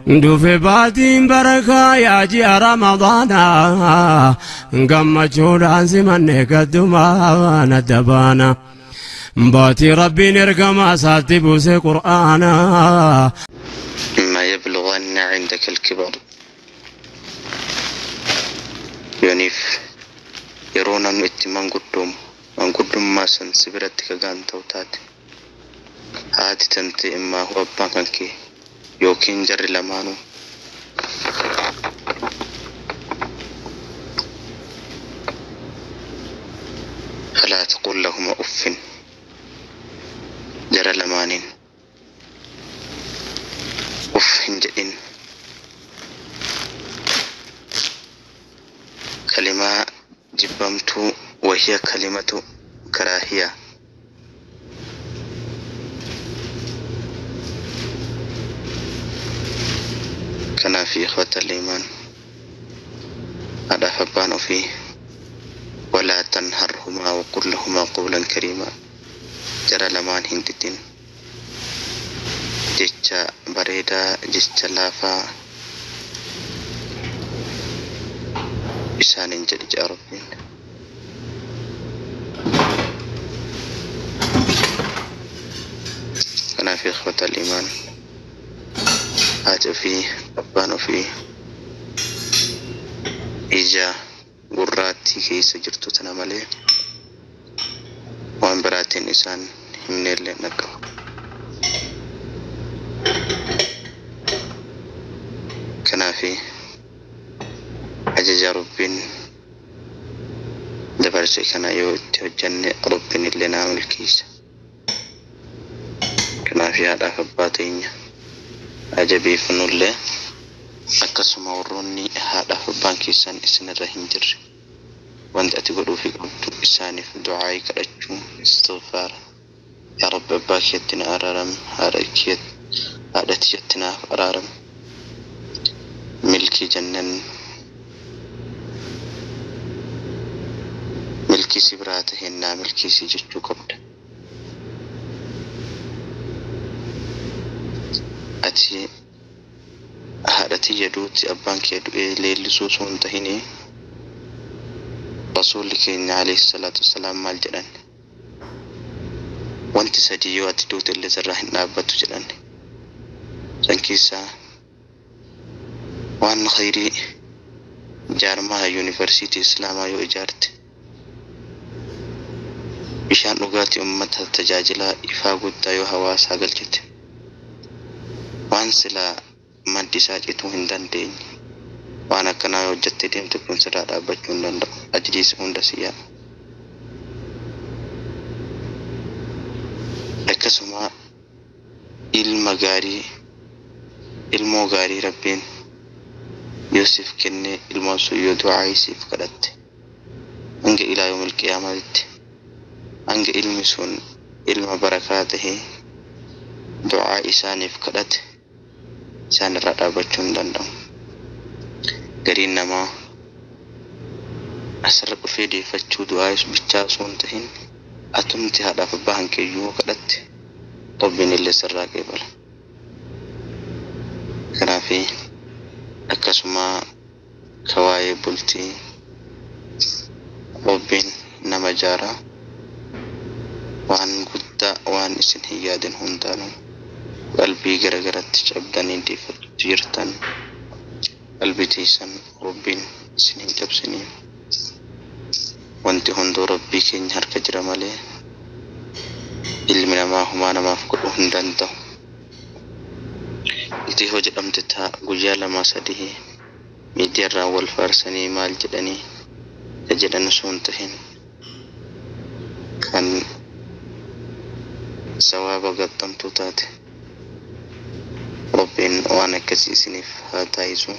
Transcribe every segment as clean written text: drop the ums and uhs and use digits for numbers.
Dhufe baatiin barakaa yaa ji'a Ramadaanaa, gammachuudhaan simanne gaddumaan adda baana. Baatii Rabbiin ergamaa isaatti buuse Qur'aanaa. إما يبلغن عندك الكبر yooniif yeroo namni itti manguddoomu manguddummaa san si biratti kagaan ta'u taate, haati tante immaahu abbaan kan kee yookiin jarri lamaanuu, falaa taqul lahuma uffin, jara lamaaniin uff hin jedhin, kalimaa jibbamtuu, wahiya kalimatu karaahiya. Kanaaf ikhwata liimaan, haadhaaf abbaan ofii, walaa tanharhumaa waqul lahumaa qawlan kariimaa, jara lamaan hin didin, jecha bareedaa, jecha laafaa isaanin jedhi jedha Rabbiin. Kanaaf ikhwata liimaan, haati ofii abbaan ofii ija gurraattii keessa jirtu tana malee waan biraatiin isaan himneellee dhaqqabu. Kanaafi ajaja Rabbiin dabarse kana yoo itti hojjanne Rabbiin illee naa milkiisa. Kanaafi haadhaaf abbaa teenya ajabeeffannullee, akkasuma warroonni haadhaaf abbaan keessan isinirra hin jirre, wanti ati godhuufi qabdu isaaniif du'aayii kadhachuu, istighfaara, yaa Rabbi abbaa kiyyatti na araarami, haadha tiyyatti naaf araarami, milkii jannan milkii si biraa taheen naa milkiisi jechuu qabda. Ati haadha tiyya duuti abbaan kee du'ee leellisuu osoo hin tahini, Rasuulli keenya alayhi salaatu wassalaam maal jedhan? Wanti sadii yoo ati duute illee sirraa hin dhaabbattu jedhan. San keessaa waan khayrii jaarmaa yuunivarsiitii islaamaa yoo ijaarte, bishaan dhugaatii ummata tajaajilaa ifaa guddaa yoo hawaasaa galchite, waan silaa maddi isaa cituu hin dandeenye, waan akkanaa yoo hojjattee deemte kun sirraa dhaabbachuu hin danda'u, ajriis hunda si yaa. Akkasuma ilma gaarii, ilmoo gaarii Rabbiin yoo siif kenne, ilmoon sun yoo du'aa siif kadhatte, hanga ilaa yoomil qiyaamaatti, hanga ilmi sun ilma barakaa tahee du'aa isaaniif kadhate isaan irraa dhaabbachuu hin danda'u. Gariin namaa asirra dhufee deeffachuu du'aa bichaa osoo hin tahin, atumti haadhaaf abbaa hankeeyyuu kadhatte Rabbiin illee sirraa qeebala. Kanaafi akkasuma ka waa'ee bultii, Rabbiin nama jaaraa waan guddaa waan isin hin yaadin hundaanuu qalbii gara garatti cabdanii deeffattu jirtan, qalbii teessan Rabbiin isin hin cabsinii. Wanti hunduu Rabbii keenya harka jira malee ilmi namaa humaa namaaf godhuu hin danda'u. Bultii hoo jedhamte taa guyyaa 2 3 miidiyaarraan wal faarsanii maal jedhanii ka jedhan osoo hin tahin, kan sawaaba gaxxamtuu taate Rabbiin waan akkasii isiniif haa taasisu.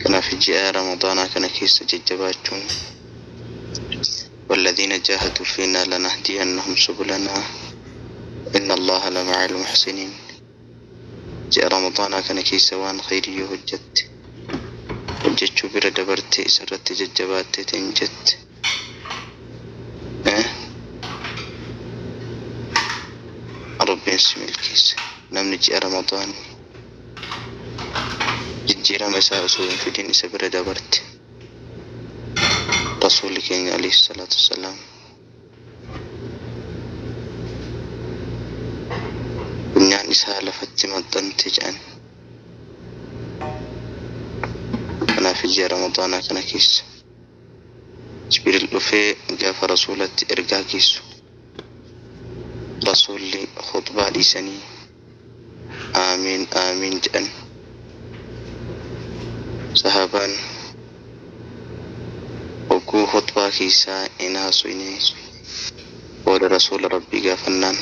Kanaaf ji'a Ramadaanaa kana keessa jajjabaachuun, والذين جاهدوا فينا لنهدينهم سبلنا إن الله لمع المحسنين. Ji'a Ramadaanaa kana keessa waan khayrii yoo hojjatte, hojjechuu bira dabartee isarratti jajjabaatteetiin jette, Rabbiin si milkeessa. Namni ji'a Ramadaanii Jijjiirama isaa osoo hin fidin isa bira dabarte. Rasuulli keenya alayhi salaatu wassalaam funyaan isaa lafatti maxxante jedhan. Kanaaf ji'a Ramadaanaa kana keessa Jibriil dhufee gaafa rasuulatti ergaa geessu rasuulli khutbaa dhiisanii aamiin aamiin jedhan. Sahaabaan hogguu khutbaa keessaa hin haasofne booda rasuula rabbii gaafannaan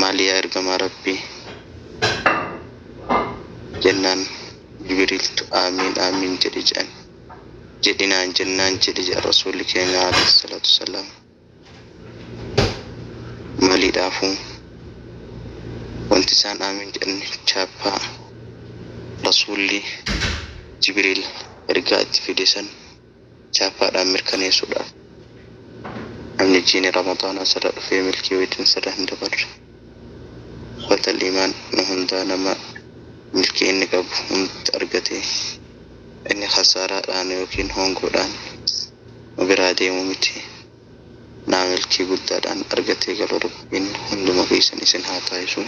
maal yaa ergamaa rabbii jennaan Jibriiltu aamiin aamiin jedhe jedhan. Jedhinaan jennaan jedhe jedhan rasuulli keenya alayhi salaatu wassalaam. Maaliidhaafuu wanti isaan aamiin jedhan chaappaa rasuulli Jibriil ergaa itti fide san chaappaadhaan mirkaneessuudhaaf. Namni jiini Ramadaanaa sirra dhufee milkii wayitiin sirra hin dabarre. Uffata iimaan nu hundaa nama milkii inni qabu hunda argatee inni khasaaraadhaan yookiin hongoodhaan nu biraa deemu miti. Naa milkii guddaadhaan argatee galu Rabbiin hunduma keessan isin haa taasisu.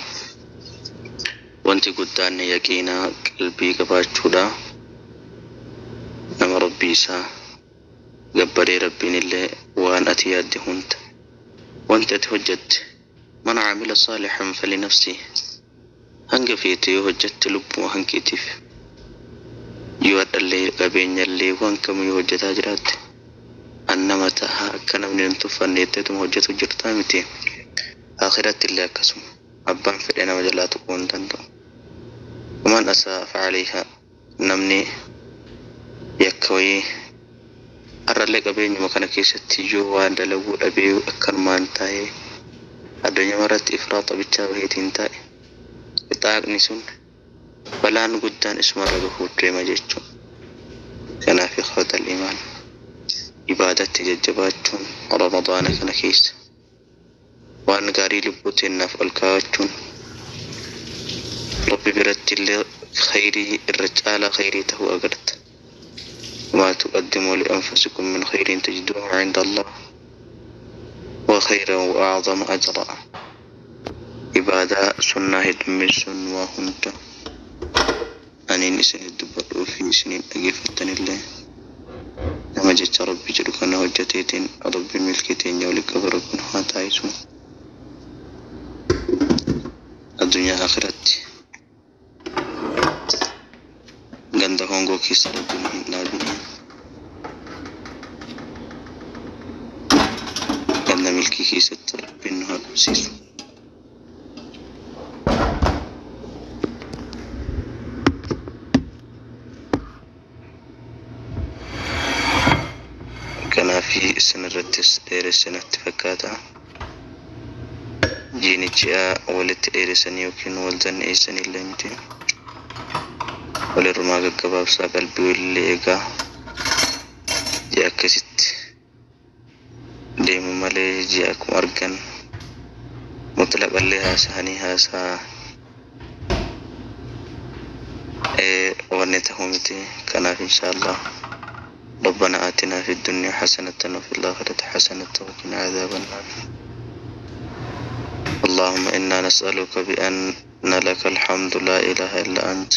Wanti guddaan yaqiinaa qalbii qabaachuudha. Nama Rabbii isaa gabbaree Rabbiin illee waan ati yaadde hunda wanti ati hojjette man camila saalixan falinafsihi hanga feete yoo hojjette lubbuu hankeetiif yoo hadhallee qabeenyallee waan kamuu yoo hojjetaa jiraatte an nama taha akka namni hin tuffanne jetteetuma hojjetu jirtaa miti. Akhiratti illee akkasuma abbaan fedhe nama jalaa tuquu hin danda'u. Waman asaa facalayhaa namni yakka wayii har'allee qabeenyuma kana keessatti iyyuu waan dalaguu dhabee akkanumaan taa'ee addunyaa irratti ifraaxa bichaa baheetiin taa'e qixaaqni sun balaan guddaan isumarra gahuuf deema jechuudha. Kanaaf ikhwatal imaan ibaadatti jajjabaachuun Ramadaana kana keessa waan gaarii lubbuu teennaaf ol kaa'achuun Rabbi biratti illee khayrii irra caalaa khayrii ta'uu agarta. وما تقدموا لأنفسكم من خير تجدوه عند الله وخيرا وأعظم أجرا. عبادة سنة هدمسون وهنت أنين إسن الدبر في سنين أجفتن الله لما جت ربي جلوكنا هجتيتين ربي ملكتين يولك ربنا هاتايسو الدنيا آخرت ganda hongoo keessa Rabbiin hin dhaabine ganda milkii keessatti Rabbiin nu haa qabsiisu. Kanaaf isin irrattis dheeressinatti fakkaata. Jiini ji'a walitti dheeressanii yookiin wal zanneessanii illee miti. Walirrumaa gaggabaabsaa qalbii walillee eegaa ji'a akkasitti deemu malee ji'a akkuma argan mutlaqallee haasa'anii haasaa wanni ta'uu miti. Kanaaf inshaallah ربنا آتنا في الدنيا حسنة وفي الآخرة حسنة وقنا عذاب النار. اللهم إنا نسألك بأن لك الحمد لا إله إلا أنت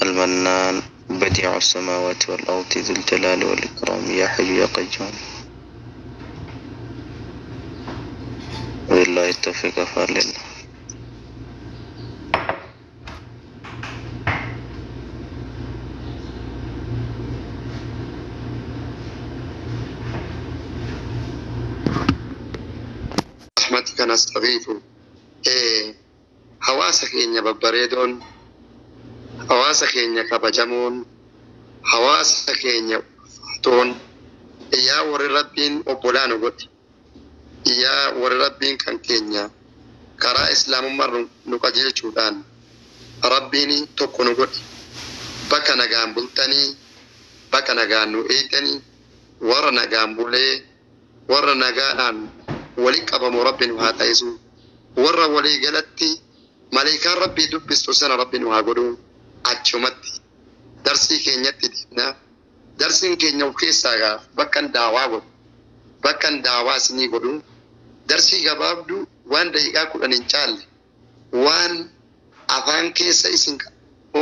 المنان بديع السماوات والأرض ذو الجلال والإكرام يا حي يا قيوم. وبالله التوفيق فالله. رحمتك نستغيث. Hawaasa keenya babbareedoon, hawaasa keenya kabajamoon, hawaasa keenya ulfaatoon, yaa warri Rabbiin obbolaa nu godhe, yaa warri Rabbiin kan keenya karaa islaamummaa nu qajeelchuudhaan Rabbiin tokko nu godhe, bakka nagaan bultanii, bakka nagaan nu eegdanii, warra nagaan bulee, warra nagaadhaan walitti qabamu Rabbi nu haa taasisu. Warra walii galatti maleekaan Rabbii dubbistu sana Rabbi nu haa godhu. Achumatti darsii keenyatti deemnaa. Darsiin keenya of keessaa gaa bakkan daawaa godhu, bakkan daawaa isinii godhu, darsii gabaabduu waan daqiiqaa 10 hin caalle, waan afaan keessa isin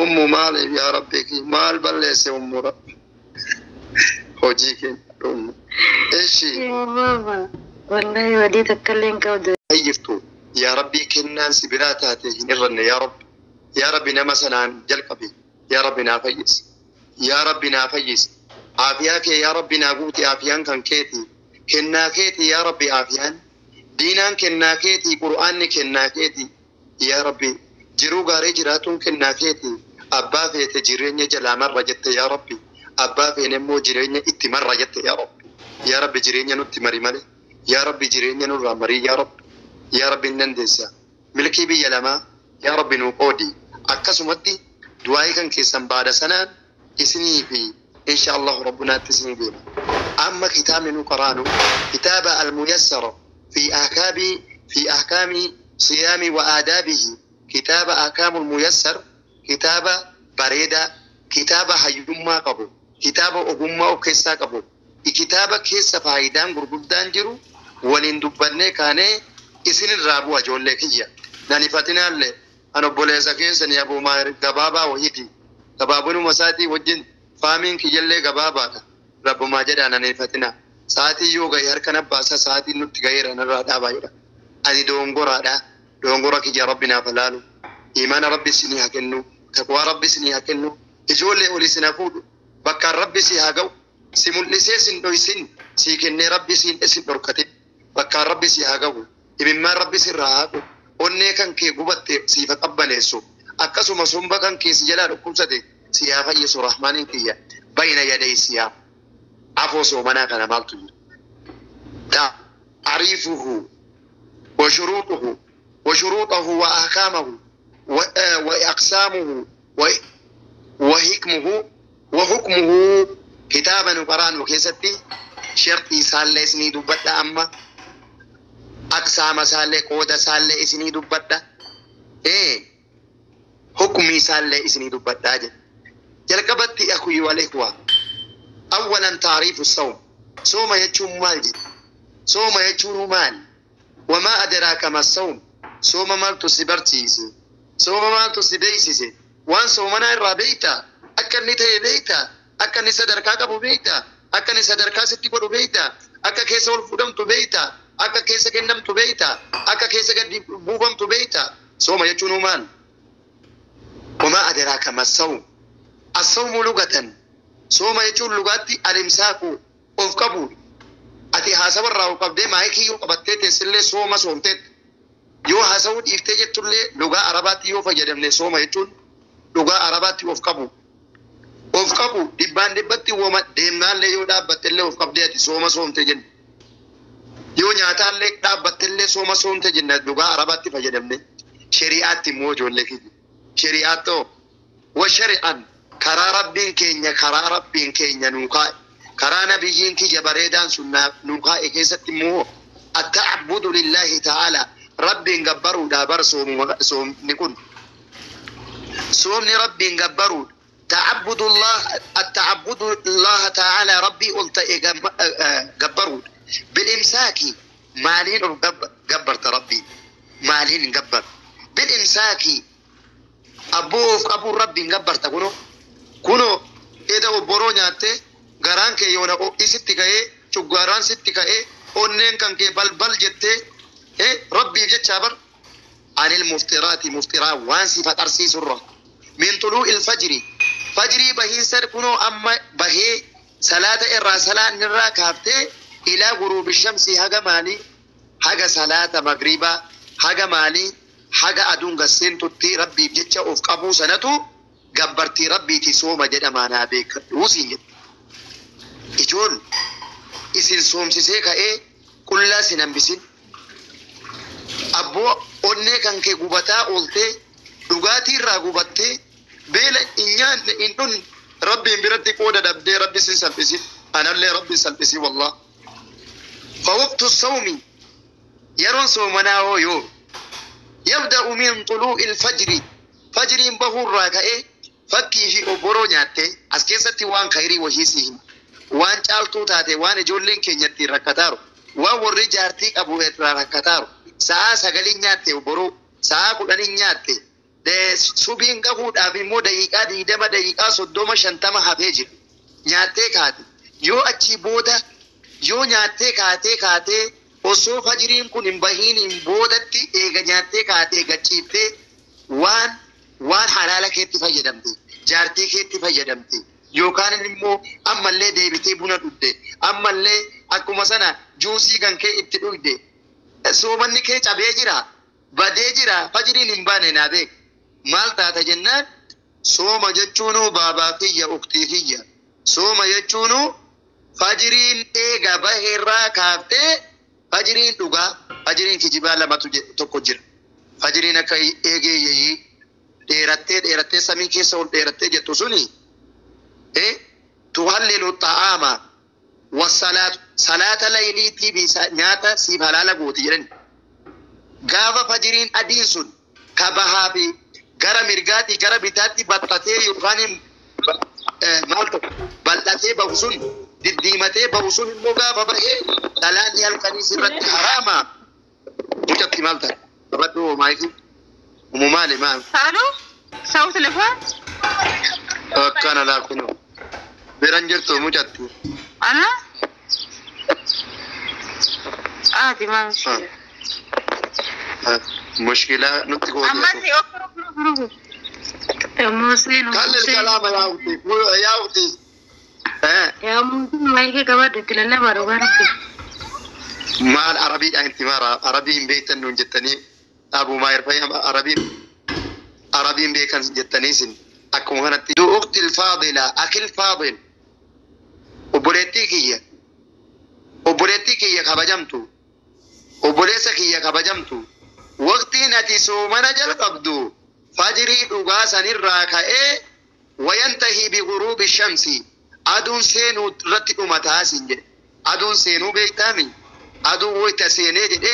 ummu maaliif yaa rabbi maal balleesse ummu rabbi hojii keenya ummu eshi Wallahi wadii takka illee hin qabdu. Jirtu yaa rabbii kennaan si biraa taate hin irranne. Yaa rabbi, yaa rabbi, nama sanaan jalqabe, yaa rabbi naa fayyisi, yaa rabbi naa fayyisi, aafiyaa kee yaa rabbi naa guuti. Aafiyaan kan keeti, kennaa keeti yaa rabbi. Aafiyaan diinaan kennaa keeti, qur'aanni kennaa keeti yaa rabbi, jiruu gaarii jiraatuun kennaa keeti. Abbaa feete jireenya jalaa marra jette yaa rabbi, abbaa feene immoo jireenya itti marra jette yaa rabbi. Yaa rabbi, jireenya nutti mari malee, yaa rabbi, jireenya nurraa marii yaa rabbi. Yaa rabbi, hin dandeessa, milkii biyya lamaa yaa rabbi nuu qoodi. Akkasumatti du'aayii kan keessan baada sanaan isinii fi insha allahu rabbunaatti isinii deema. Amma kitaabni nu qaraanu kitaaba almuyassara fi ahkaami siyaami wa aadaabihi, kitaaba ahkaamul muyassar, kitaaba bareedaa, kitaaba hayyummaa qabu, kitaaba ogummaa of keessaa qabu, kitaaba keessa faayidaan gurguddaan jiru waliin dubbannee kaanee isinirraa bu'a. Ijoollee kiyya, nan ifatinaallee an obboleessa keessanii abuumaa gabaabaa wahiiti, gabaabinuma isaatii wajjin faamiin kiyyallee gabaabaadha. Rabbumaa jedhaa nan ifatina. Sa'aatii yoo gahe harka nabbaasa, sa'aatiin nutti gaheera narraa dhaabaa jedha. Ani doongoraadha, doongora kiyya rabbi naaf laalu, imaana rabbi isinii haa kennu, taqwaa rabbi isinii haa kennu, ijoollee ol isin haa fuudhu, bakkaan rabbi si haa ga'u, si mul'isee sin dhoysin, sii kennee rabbi siin isin dhorkate, bakkaan rabbi si haa ga'u, imimmaan rabbi sirraa haa haqu, onnee kan kee gubatte siifa qabbaneessu, akkasuma somba kan kee si jalaa dhukkubsate si haa fayyisu rahmaaniin kiyya. Bayna yaday siyaa afoo soomanaa kana maaltu jira? تعريفه وشروطه وشروطه وأحكامه وأقسامه وحكمه وحكمه. كتابا قرآن وكيستي شرطي سالة اسني دبتا، أما أقسام سالة، قودة سالة اسني دبتا، إيه حكمي سالة اسني دبتا. jalqabatti أخوي والإخوة، أولا تعريف الصوم. sooma jechuun maal jedhe? Sooma jechuun maal? وما أدراك ما الصوم. Sooma maaltu si barsiise? Sooma maaltu si beeksise? Waan soomanaa irraa beeyta? Akka inni ta'e beeyta? Akka inni sadarkaa qabu beeyta? Akka inni sadarkaa sitti godhu beeyta? Akka keessa ol fuudhamtu beeyta? Akka keessa kennamtu beeyta? Akka keessa gadi buufamtu beeyta? Sooma jechuun maal? وما أدراك ما الصوم. الصوم لغة, sooma jechuun lugaatti الإمساك, of qabu. Ati haasawa irraa of qabdee maayikii yoo qabattee teessillee sooma soomteet, yoo haasawuu dhiiftee jettullee, lugaa arabaatti yoo fayyadamne sooma jechuun lugaa arabaatti of qabu. Of qabu dhibbaan dhibbatti wooma deemnaallee yoo dhaabbattellee of qabdee ati sooma soomte jenna. Yoo nyaataallee dhaabbattellee sooma soomte jenna lugaa arabaatti fayyadamne. Shari'aatti immoo ijoollee kiyya. Shari'aattoo wa shari'an karaa rabbiin keenya, karaa rabbiin keenya nuu kaa'e, karaa nabiyyiin kiyya bareedaan sun nuu kaa'e keessatti immoo التعبد لله تعالى, rabbiin gabbaruudha bar. Soomni kun soomni rabbiin gabbaruudha. تعبد الله, التعبد الله تعالى, rabbii ol ta'e gabbaruudha. بالإمساك, maaliin of gabbarta? Rabbii maaliin gabbar? بالإمساك, abboo of qabuun rabbiin gabbarta. Kuno eda obboroo nyaatte garaan kee yoona isitti ka'ee, cuggaaraan sitti ka'ee, onneen kan kee balbal jettee rabbiif jechaa bar. عن المفطرات, muftiraa waan si faxarsiisurra. من طلوع الفجر, fajrii bahiinsa kunoo amma bahee salaata irraa salaan irraa kaaftee, إلى غروب الشمس, haga maalii, haga salaata magriibaa, haga maalii, haga aduun gasseentutti rabbiif jecha of qabuu sanatu gabbartii rabbiiti sooma jedhamaa naa beekadhuu siin jedhe. Ijoon isin soomsisee ka'ee qullaa sin hambisin. Abboo onnee kan kee gubataa ooltee, dhugaatii irraa gubattee, beela hin nyaanne hin dhunne, rabbiin biratti qooda dhabdee, rabbi sin salphisin, anallee rabbi salphisi wallah. فوقت الصوم, yeroon soomanaa hoo yoo? يبدأ من طلوع الفجر, fajriin bahurraa ka'ee. Fakkii fi obboroo nyaattee as keessatti waan khayrii wahii si hima. Waan caaltuu taate, waan ijoolleen keenya ittiin rakkataaru, waan warri jaartii qabu irraa rakkataaru. Sa'aa 9 nyaatte obboroo, sa'aa 10 nyaatte. Subiin gahuudhaaf immoo daqiiqaa 20, daqiiqaa 30, 50 hafee jira. Nyaattee kaate. Yoo achii booda yoo nyaattee kaatee osoo fajiriin kun hin bahiin hin boodatti eega nyaattee kaatee gachiiftee waan halaala keetti fayyadamte, jaartii keetti fayyadamte, yookaan immoo ammallee deebitee buna dhugde, ammallee akkuma sana juusii kan kee itti dhugde, soomanni kee cabee jira, badee jira, fajiriin hin baane naa beek. Maal taata jennaan, sooma jechuunuu baabaa kiyya, uktii kiyya, sooma jechuunuu fajiriin eega baheerraa kaaftee fajiriin dhugaa, fajiriin kijibaa lamatu tokko jira. Fajiriin akka eegee yeeyyii dheerattee dheerattee samii keessa ol dheerattee jettu suni tuhallilu xa'aama wassalaatu salaata layliitii fi nyaata siif halaala gooti jedhani. Gaafa fajiriin adiin sun ka bahaa fi gara mirgaatii gara bitaatti baxxatee yookaan maal ta'u bal'atee bahu sun, diddiimatee bahu sun immoo gaafa bahee salaanni halkanii sirratti haraama. Mucatti maal ta'a? Qabadhu maayikii. Umu maali maal? Aloo, sawu telefoon? Akkana laa kunoo. Biran jirtu mucatti. Ana? Ati maal? Mushkilaa nutti goote. Ammas okkuru. Muuseen. Kallil kalaama yaa ukti. Yaa ukti. Yaa muuseen maayikii qabadhu itti lallabaa dhugaa rabbi. Maal arabiidhaan itti mara arabii hin beektan nuun jettanii Abu Maayir fayyam arabiin beekan jettanii sin akkuma kanatti. Ukti alfaadila akil faadil, obboleettii kiyya, obboleettii kiyya kabajamtu, obboleessa kiyya kabajamtu, waqtiin ati soomana jalqabdu fajrii dhugaa sanirraa ka'ee wayantahi biguruubi shamsi, aduun seenuu irratti dhumataa siin jedhe. Aduun seenuu beektaami? Aduun wayta seenee jedhe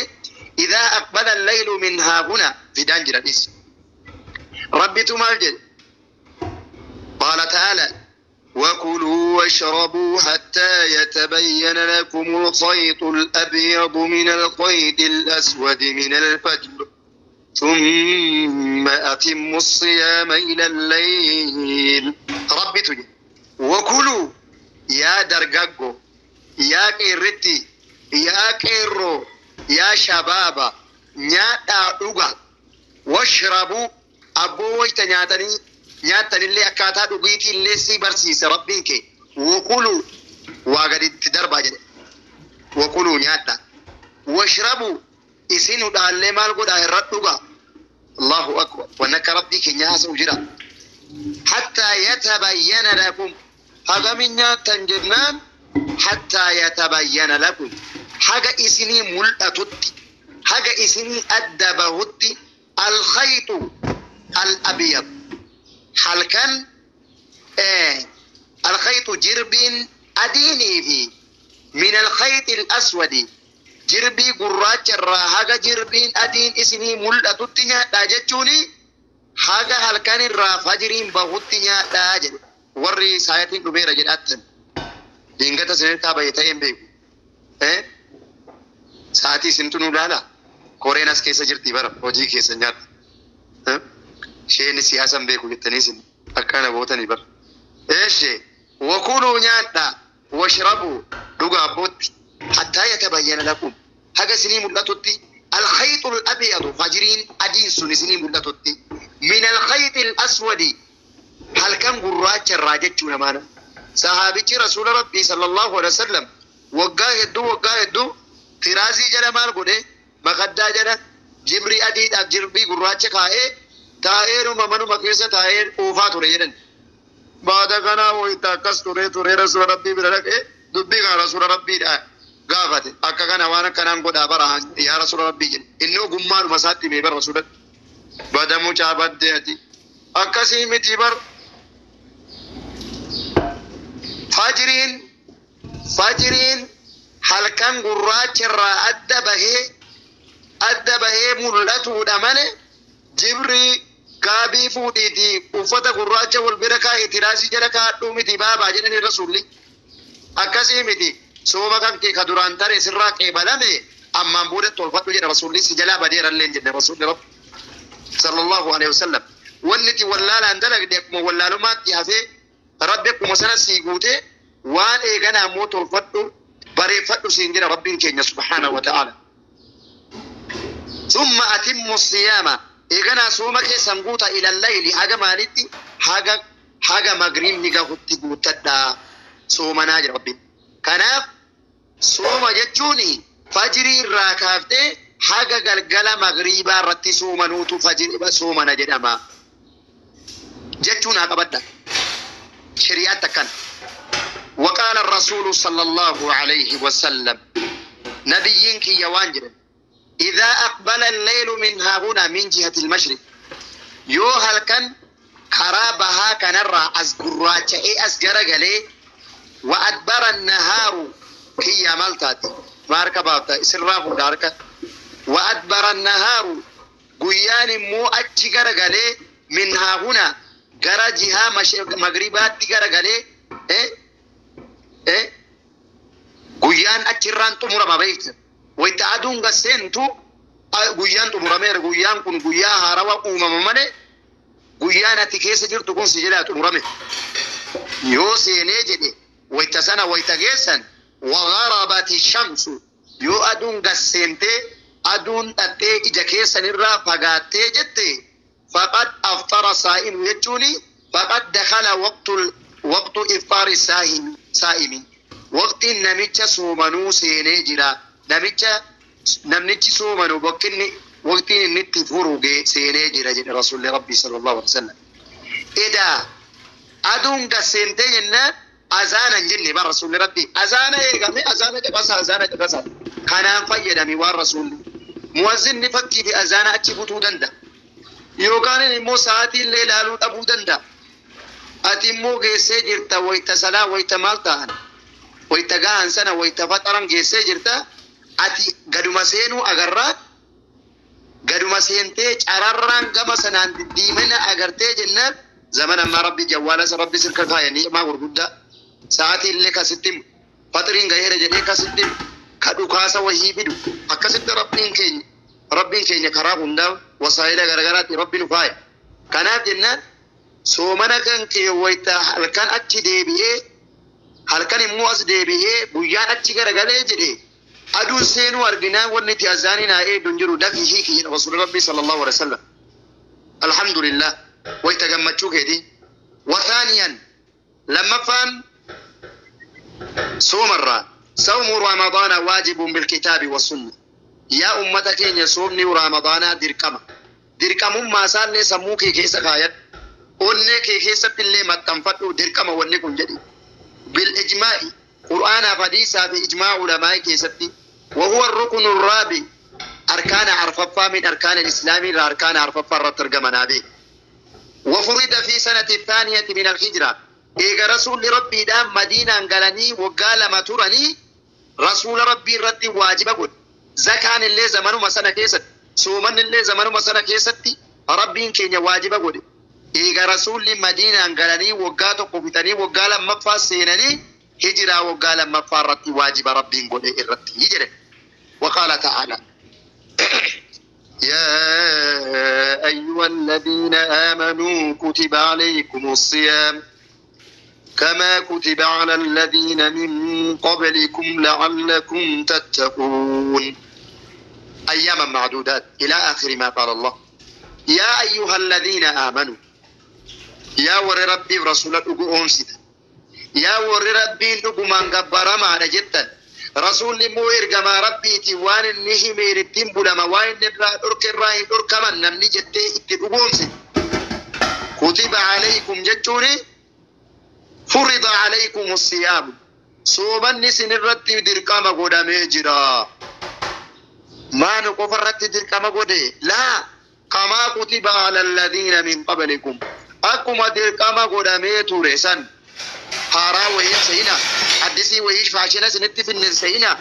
idaa aqbala allaylu min haahuna fidaan jira dhis. Rabbitu maal jedhe? Qaala ta'aala: وكلوا واشربوا حتى يتبين لكم الخيط الأبيض من الخيط الأسود من الفجر ثم أتموا الصيام إلى الليل. ربي تجي وكلوا يا درقاقو يا قيرتي يا قيرو يا شبابا نياتا dhuga واشربوا abboo wayta nyaatanii nyaatanillee akkaataa dhugiitii illee si barsiise rabbiin kee. وكلوا waa gaditti darbaa jedhe. وكلوا nyaadha, واشربوا isin hudhaallee maal godhaa irra dhuga. Allahu akbar, wanni akka rabbii keenya haasa'u jira? حتى يتبين لكم hagamin nyaattan jennaan, حتى يتبين لكم haga isinii mul'atutti, haga isinii adda bahutti, الخيط الأبيض halkan الخيط jirbiin adiinii fi من الخيط الأسود jirbii gurraacha irraa haga jirbiin adiin isinii mul'atutti nyaadhaa jechuuni haga halkan irraa fajiriin bahutti nyaadhaa jedhe. Warri saayatiin dhumeera jedhaattan dingata isinirkaa bahe ta'ee hin beeku. Sa'aatii isintu nu ilaala. Koreen as keessa jirti bara hojii keessa nyaata. Isheen siyaasa hin beeku jettanii isin akkana gootanii bara. Eeshe وكلوا nyaadhaa, واشربوا dhugaa abbootti, حتى يتبين لكم haga isinii mul'atutti, الخيط الأبيض fajiriin adiin sun isinii mul'atutti, من الخيط الأسود halkan gurraacha irraa jechuu namaana. Sahaabichi rasuula rabbii صلى الله عليه وسلم waggaa hedduu waggaa hedduu tiraasii jala maal godhe, makaddaa jala jibrii adiidhaaf jirbii gurraacha kaa'ee taa'eenuma manuma keessa taa'ee oofaa ture jedhan. Baada kanaa wayita akkas ture ture rasuula rabbii bira dhaqee dubbii kana rasuula rabbiidha gaafate. Akka kana waan akkanaan godhaa bara yaa rasuula rabbii jedhe. Inni ogummaadhuma isaatti himee bara rasuula. Bada mucaa baddee ati. Akkasii miti bar. Fajiriin halkan gurraacha irraa adda bahee mul'atuudha malee jibrii Gaabii fuudhiitii uffata gurraacha wal bira kaa'e tiraasii jala kaa'adhuu miti baabaa jedhanii rasuulli. Akkasii miti sooma kan kee ka duraan tare sirraa qeebalame ammaan booda tolfadhu jedha rasuulli si jalaa badeerallee hin jenne rasuulli rabbi sallallahu alaihi wasallam. Wanni itti wallaalaan dalagde akkuma wallaalumaatti hafee rabbi akkuma sana sii guute waan eeganaa ammoo tolfadhu bareeffadhu siin jedha rabbiin keenya subhaanahu wa ta'ala. Summa atimmu siyaama eeganaa sooma keessan guuta ila layli haga maalitti haga magriibni gahutti guuttadhaa soomanaa jira rabbiin. Kanaaf sooma jechuun fajrii irraa kaaftee haga galgala magriibaa irratti soomanuutu fajrii soomana jedhama. Jechuun haa qabadha. Shari'aatti akkana. وقال الرسول صلى الله عليه وسلم نبيك يا وانجل إذا أقبل الليل من هاهنا من جهة المشرق يو هل كان خرابها كنرى أزقرات إيه أزقرقلي وأدبر النهار هي مالتات ماركة بابتا إسرافو دارك وأدبر النهار قيان مو أتشقرقلي من هاهنا غرا جهة مغربات تقرقلي إيه إيه guyyaan achirraan xumurama beekta wayita aduun gasseentu guyyaan xumurameera guyyaan kun guyyaa haarawa uumama malee guyyaan ati keessa jirtu kun si jedhaa xumurame yoo seenee jedhe wayita sana wayita geessan wagharabati shamsu yoo aduun gasseentee aduun dhattee ija keessanirraa fagaattee jette faqad aftara saa'imu jechuuni faqad dakhala waqtu iftaari saa'imi waqtiin namicha soomanuu seenee jira. Namnichi soomanu bakkinni waqtiin inni itti furu seenee jira jedhe rasuulli rabbii sallallahu alaihi wasallam. Edaa aduun gasseentee jennaan azaana hin jenne bara rasuulli rabbii azaana eegame azaana caqasa azaana caqasa kanaan fayyadame waan rasuulli muwazzinni fakkii fi azaana achi butuu danda'a yookaan immoo sa'aatii illee ilaaluu dhabuu danda'a. Ati immoo geessee jirta wayita salaa wayita maal ta'an wayita gahan sana wayita faxaran geessee jirta ati gaduma seenuu agarraa gaduma seentee cararraan gama sanaan diddiimina agartee jennaan zaman ammaa rabbi jawwaala rabbi sirka kaayanii maa gurguddaa sa'aatii illee kasitti faxiriin gaheera jedhee kasitti ka dhukaasa wahii fidu akkasitti rabbiin keenya karaa hundaa wasaayila garagaraatti rabbi nu faaya. Kanaaf jennaan soomana kan kee wayita halkan achi deebi'ee halkan immoo as deebi'ee guyyaan achi garagalee jedhe aduun seenuu arginaan wanni itti azaanii naa eeddu hin jiru dafii hiiki jedha rasuulli rabbii sallallahu alaihi wasallam. Alhamdulillah wayita gammachuu keetii. Wathaaniyan lammaffaan soomarraa sawmu ramadaana waajibun bilkitaabi wassunna. Yaa ummata keenya soomni ramadaanaa dirqama. Dirqamummaa isaallee sammuu kee keessa kaayadhu. Onnee kee keessatti illee maxxanfadhu dirqama wanni kun jedhi. بالإجماع قرآن حديث في إجماع علماء كيستي وهو الركن الرابع أركان عرفة من أركان الإسلام إلى أركان عرفة الترجمة به وفرض في سنة الثانية من الهجرة إيجا رسول ربي دام مدينة قالني وقال ما ترني رسول ربي رد واجب قل زكان اللي زمنه مسنة كيست سومن اللي زمنه مسنة كيستي ربي كين واجب قل إيجا رسول مدينة قالني وقاتو قبتني وقال مفا سينني هجرة وقال مفا رتي واجب ربي قل الرتي هجرة وقال تعالى يا أيها الذين آمنوا كتب عليكم الصيام كما كتب على الذين من قبلكم لعلكم تتقون أياما معدودات إلى آخر ما قال الله يا أيها الذين آمنوا يا ور ربي رسولك أنسد يا ور ربي نقمان قبر ما جدا رسول موير كما ربي تيوان النهمير التنبل ما وين نرك الراي نرك من نمني جتة اتبقونسد كتب عليكم جتوني فرض عليكم الصيام صومن نسن الرتي دركما قدامي جرا ما نقف الرتي دركما قدي لا كما كتب على الذين من قبلكم أكما دركما قدامي توريسان هارا وهي سينا حدثي وهي فاشنة سنتي في النسينا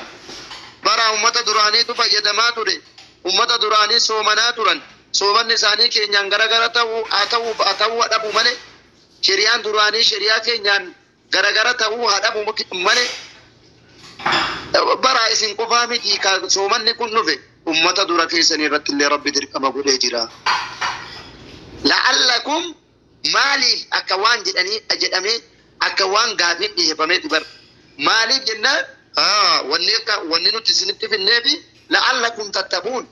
برا أمة دراني تفجد ما تري أمة دراني صومنا ترن Soomanni isaanii keenyaan garagara ta'uu haa ta'uu dhabu malee shari'aan duraanii shari'aa keenyaan garagara ta'uu haa dhabu malee bara isin qofaa miti soomanni kun dhufe ummata dura keessanii irratti illee rabbi dirqama godhee jira. La'allakum maaliif akka waan jedhanii jedhamee akka waan gaafiin dhiyeeffameeti bara maaliif jennaan wanni nuti isinitti finneefi la'allakum tattaquun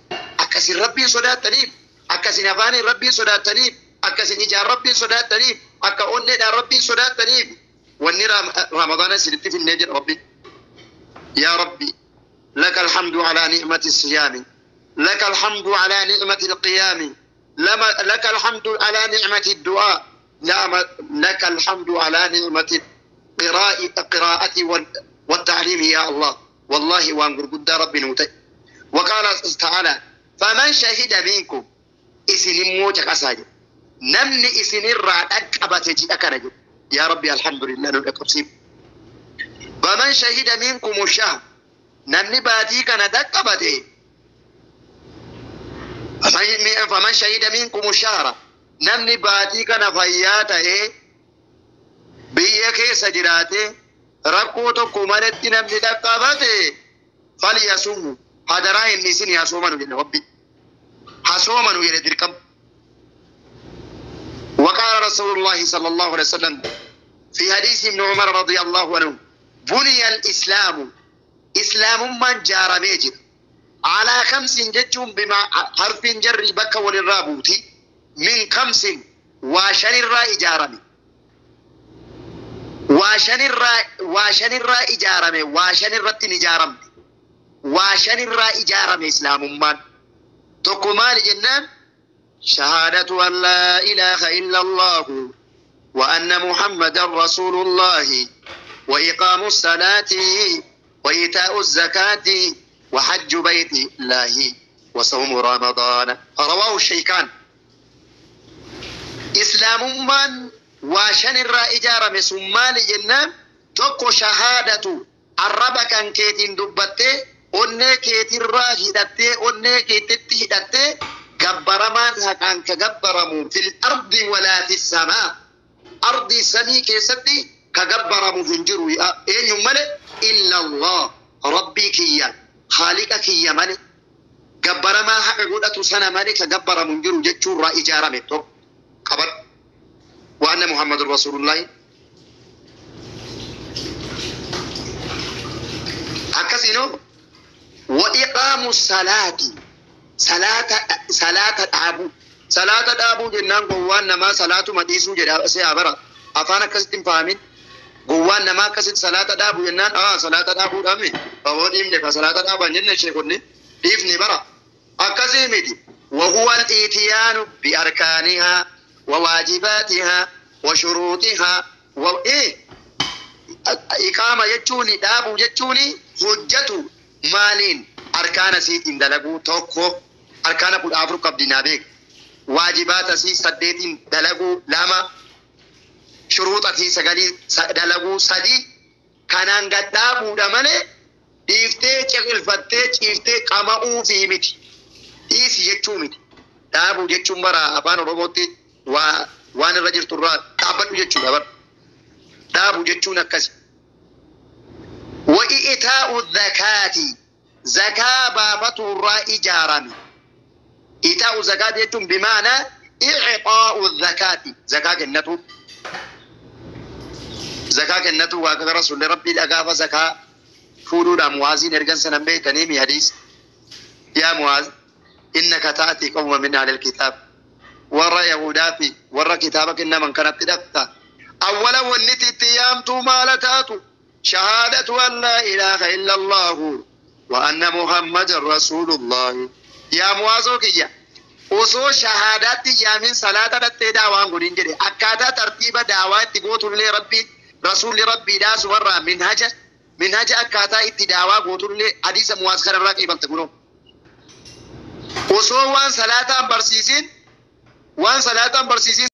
akkasin rabbiin sodaattaniif akkasin afaaniin rabbiin sodaattaniif akkasin ijaan rabbiin sodaattaniif akka onneedhaan rabbiin sodaattaniif wanni ramadaana isinitti finnee jedha rabbi. Yaa rabbi laka alhamdu alaa ni'mati siyaami laka alhamdu alaa ni'mati alqiyaami laka alhamdu alaa ni'mati du'aa laka alhamdu alaa ni'mati qiraa'ati والتعليم يا الله والله وان قد ربي نوتي. وقال تعالى فمن شهد منكم إسن موجة قصاجة نمني إسن الرعد أكبت جي أكرج يا ربي الحمد لله نلقبسيب. فمن شهد منكم الشهر نمني باتي كان دكبته فمن شهد منكم الشهر نمني باتي كان فياته بيكي سجراته rakkoo tokko malatti namni dhaqqabate falyasumu hadaraa inni isin hasoomanu jedhe rabbi hasoomanu jedhe dirqama. وقال رسول الله صلى الله عليه وسلم في حديث ابن عمر رضي الله عنه بني الإسلام إسلام من جار ميجر على خمس جتهم بما حرف جر بك وللرابوتي من خمس وشن الرأي جارمي واشن الرا إجارمي واشن الرت نجارمي واشن الرا إجارمي إسلام من تقومال جنان شهادة أن لا إله إلا الله وأن محمد رسول الله وإقام الصلاة وإيتاء الزكاة وحج بيت الله وصوم رمضان. رواه الشيخان. إسلام من واشن الرائجار مسمال جنان تقو شهادة الرب كان كيتين دبته أني كيتين راهدته أني كيتين هدته جبرمان هكان كجبرمو في الأرض ولا في السماء أرض سمي كيستي كجبرمو في الجرو إن يمل إلا الله ربي كيا خالق كيا ملك جبرما حق قدرة سنة ملك كجبرمو الجرو جتشور رائجار متو خبر وأن محمد رسول الله. أكسينو وإقام الصلاة صلاة أبو صلاة أبو جنان قوان نما صلاة مديسو جدا سيابرا أفانا كستين فاهمين قوان نما كست صلاة أبو جنان صلاة أبو أمي فهو ديم لك صلاة أبو جنان شيخوني ديفني برا أكسيمتي وهو الإتيان بأركانها وواجباتها وشروطها وإيه إقامة يجوني دابو يجوني حجته مالين أركان سيتين دلقو توكو أركان قد أفرق قبل نابيك واجبات سي سديتين دلقو لاما شروط سي سغالي دلقو سدي كانان قد دابو دمالي ديفتي چغلفتي چيفتي قمعو في متي إيسي يجو متي دابو يجو مرا أبان روبوتي waan irra jirtu irraa dhaabbadhu jechuudha bar dhaabu jechuun akkasi. Wa'iitaa'u zakaati zakaa baafatu irraa ijaarame. Itaa'u zakaati jechuun bimaanaa i'xaa'u zakaati zakaa kennatu. Zakaa kennatu waaqa rasuulli rabbii dhagaafa zakaa fuudhuudhaan Mu'aaziin ergan sanan beektanii mi hadiis yaa Mu'aaz innaka ta'atii qawma min ahlil kitaab warra Yahudaa fi warra kitaaba kennaman kanatti dhaqxa. Awwala wanni itti yaamtu maala taatu shahaadatu an laa ilaaha illa Allahu wa anna Muhammadan rasuulullahi. Yaa Mu'aazoo kiyya osoo shahaadaatti yaamin salaata dhattee daawaan godhin jedhe akkaataa tartiiba daawaa itti gootullee rabbiin rasuulli rabbiidhaa sumarraa minhaja akkaataa itti daawaa gootullee hadiisa Mu'aaz kanarraa qeebalte kunoo. Osoo waan salaataan barsiisin